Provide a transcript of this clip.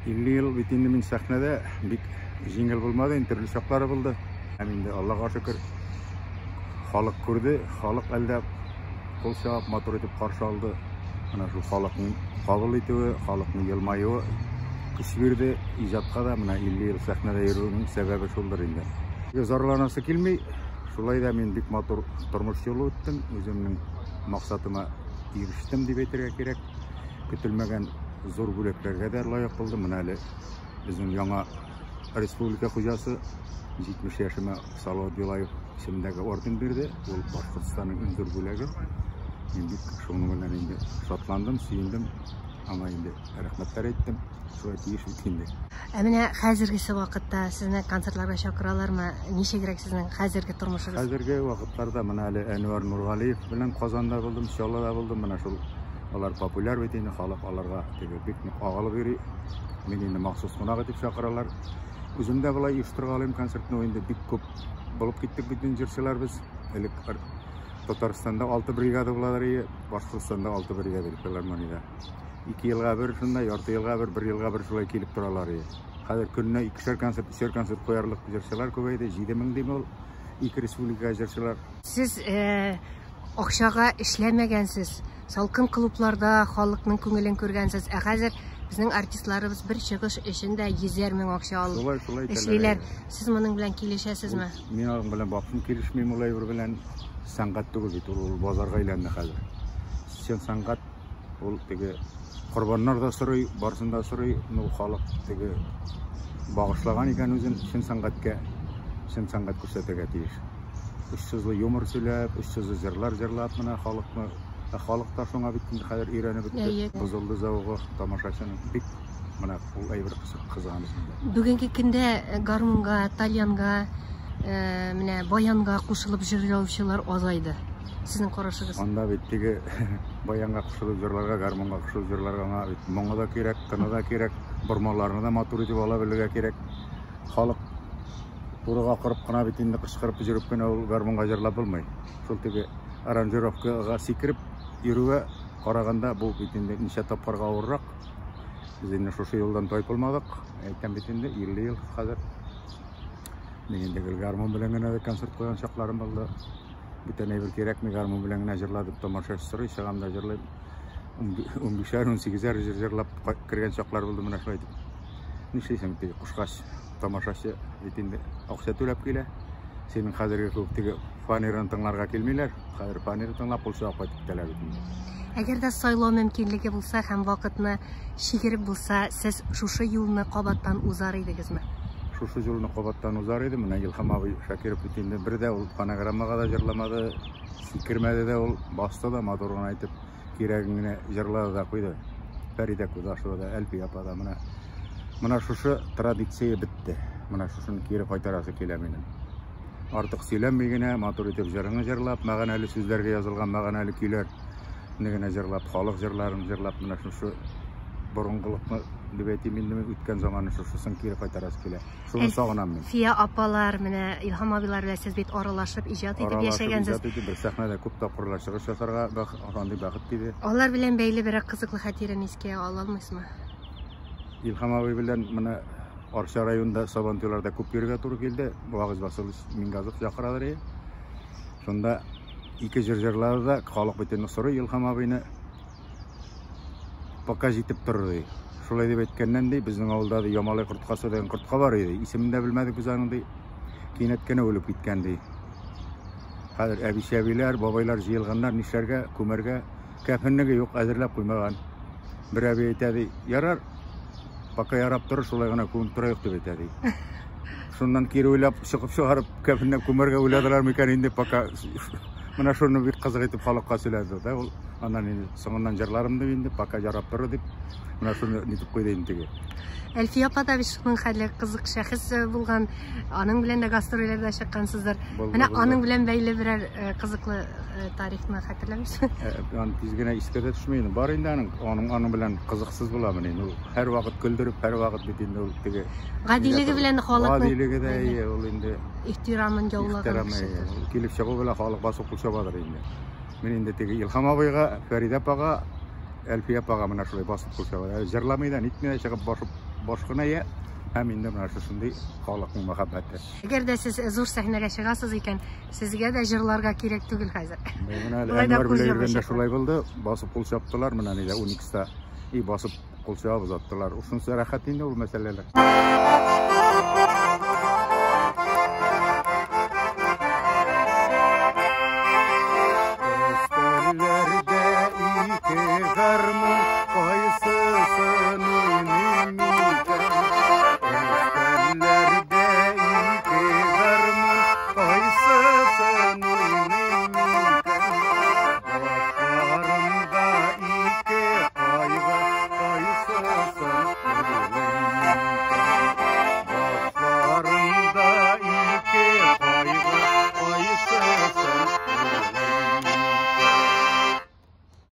50 ел бит инде мин сәхнәдә, бик җиңел булмады, инде төрле чаклары булды. Һәм инде Аллага шөкер, халык күрде, халык әлдә кул чабып, матур итеп каршы алды. Менә шул халыкның кабул итүе, халыкның елмаюы көч бирде иҗатка да. Менә 50 ел сәхнәдә йөрүнең сәбәбе шулдыр инде. Зарланасы килми, шулай да мин бик матур тормыш юлы үттем, үземнең максатыма ирештем дип әйтергә кирәк. Көтелмәгән зур бүләкләргә дә лаек булдым. Менә әле безнең яңа республика хуҗасы 70 яшемә Салават Юлаев исемендәге орден бирде. Ул Башкортстанның иң зур бүләге. Мин бик шуның белән инде шатландым, сөендем. Аңа инде рәхмәтләр әйттем. Шулай тиеш бит инде. Ә менә хәзергесе вакытта сезне концертларга чакыралармы? Ничегрәк сезнең хәзерге тормышыгыз? Хәзерге вакытларда менә әле Әнвәр Нургалиев белән Казанда булдым, Чаллыда булдым. Менә шул алар популяр бит инде, халык аларга теге бик нык агылып йөри. Мин инде махсус кунак итеп чакыралар. Үзем дә болай оештыргалыйм концертны, инде бик күп булып киттек бит инде җырчылар без. Элек Татарстанда 6 бригада буладыр ие, Башкортстанда 6 бригада филармониядә. 2 елга бер шунда, ярты елга бер, бер елга бер шулай килеп торалар ие. Хәзер көненә икешәр концерт, өчәр концерт куярлык җырчылар күбәйде, 7000 дим ул, ике республика җырчылар. Сез акчага эшләмәгәнсез, салкын клубларда халыкның күңелен күргәнсез. Ә хәзер безнең артистларыбыз бер чыгыш өчен дә йөзәр мең акча алып шулай, шулай эшлиләр. Сез моның белән килешәсезме? Мин аның белән баксым килешмим, ул әйбер белән. Сәнгать түгел бит ул, ул базарга әйләнде хәзер. Чын сәнгать ул теге корбаннар да сорый, барысын да сорый, ну халык теге багышлаган икән үзен чын сәнгатькә, чын сәнгать күрсәтергә тиеш. Очсызлы юмор сөйләп, очсызлы җырлар җырлап менә халыкны, ә халык та шуңа бит инде хәзер өйрәнеп бетте. Бозылды зәвыгы тамашачының, бик менә ул әйбер кызганыч инде. Бүгенге көндә гармунга, тальянга, менә баянга кушылып җырлаучылар азайды. Сезнең карашыгыз? Анда бит теге баянга кушылып җырларга, гармунга кушылып җырларга аңа бит моңы да кирәк, тыны да кирәк, бормаларны да матур итеп ала белергә кирәк. Халык турыга корып кына бит инде кычкырып йөреп кенә ул гармунга җырлап булмый. Шул теге аранжировкага сикереп йөрүгә караганда бу бит инде ничә тапкырга авыррак. Без инде шушы юлдан тайпылмадык. Әйтәм бит инде 50 ел хәзер. Мин инде гел гармун белән генә дә концерт куйган чакларым булды. Бүтән әйбер кирәкми, гармун белән генә җырла дип тамашачы сорый, чыгам да җырлыйм. 15-әр, 18-әр җыр җырлап кергән чаклар булды менә шулай итеп. Нишлисең, теге кушкач тамашачы бит инде акча түләп килә. Синең хәзерге кебек теге фанераны тыңларга килмиләр. Хәзер фанера тыңлап кул чабып кайтып китәләр бит инде. Әгәр дә сайлау мөмкинлеге булса һәм вакытны чигереп булса, сез шушы юлны кабаттан узар идегезме? Шушы юлны кабаттан узар идем. Менә Илһам абый Шакиров бит инде бер дә ул фонограммага да җырламады, сикермәде дә ул, басты да матур гына итеп кирәген генә җырлады да куйды. Фәридә Кудашева да, Әлфия апа да менә менә шушы традиция бетте. Менә шушыны кире кайтарасы килә минем. Артык сөйләнми генә, матур итеп җырыңны җырлап, мәгънәле сүзләргә язылган мәгънәле көйләрне генә җырлап, халык җырларын җырлап, менә шушы борынгылыкны дип әйтим инде мин, үткән заманны шушысын кире кайтарасы килә. Шуны сагынам мин. Фия апалар, менә Илһам абыйлар белән сез бит аралашып иҗат итеп яшәгәнсез. Аралашып иҗат итеп, бер сәхнәдә күп тапкырлар чыгыш ясарга андый бәхет тиде. Алар белән бәйле берәр кызыклы хатирәне искә ала алмыйсызмы? Илһам абый белән менә Арча районында Сабантуйларда күп йөрергә туры килде. Вагыз Васильевич Мингазов чакырадыр иде. Шунда ике җыр җырлады да, халык бит инде сорый Илһам абыйны. Пока җитеп торыр ди. Шулай дип әйткәннән ди, безнең авылда ди Ямалай корткасы дигән кортка бар иде. Исемен дә белмәдек без аның ди. Кинәт кенә үлеп киткән ди. Хәзер әби-чәбиләр, бабайлар җыелганнар, нишләргә, күмәргә кәфенлеге юк, әзерләп куймаган. Бер әби әйтә ди, ярар, пока ярап торыр, шулай гына күмеп торайык дип әйтә ди. Шуннан кире уйлап, чыгып чыгарып, кәфенләп күмәргә уйладылар микән инде, пока. Менә шуны бик кызык итеп халыкка сөйләде дә ул. Аннан инде соңыннан җырларым дип инде, пока ярап торыр дип, менә шуны нитеп куйды инде теге. Әлфия апа да бит шуның хәтле кызык шәхес булган. Аның белән дә гастрольләрдә чыккансыздыр. Менә аның белән бәйле берәр кызыклы тарихны хәтерләмисезме? Аны тиз генә искә дә төшми инде. Бар инде аның, аның, аның белән кызыксыз буламыни? Ул һәрвакыт көлдереп, һәрвакыт бит инде ул теге гадилеге белән халыкның гадилеге дә, әйе, ул инде ихтирамын яулаган кеше. Килеп чыгу белән халык басып кул чабадыр инде. Мин инде теге Илһам абыйга, Фәридә апага, Әлфия апага менә шулай басып кул чаба. Җырламый да, нитми дә чыгып басып баш кына ия. Һәм инде менә шушындый халыкның мәхәббәте. Әгәр дә сез зур сәхнәгә чыгасыз икән, сезгә дә җырларга кирәк түгел хәзер. Менә әле Әнвәр белән йөргәндә шулай булды. Басып кул чаптылар, менә нидә Уникста. И басып кул чабып озаттылар. Шунысы рәхәт инде ул мәсьәләләр.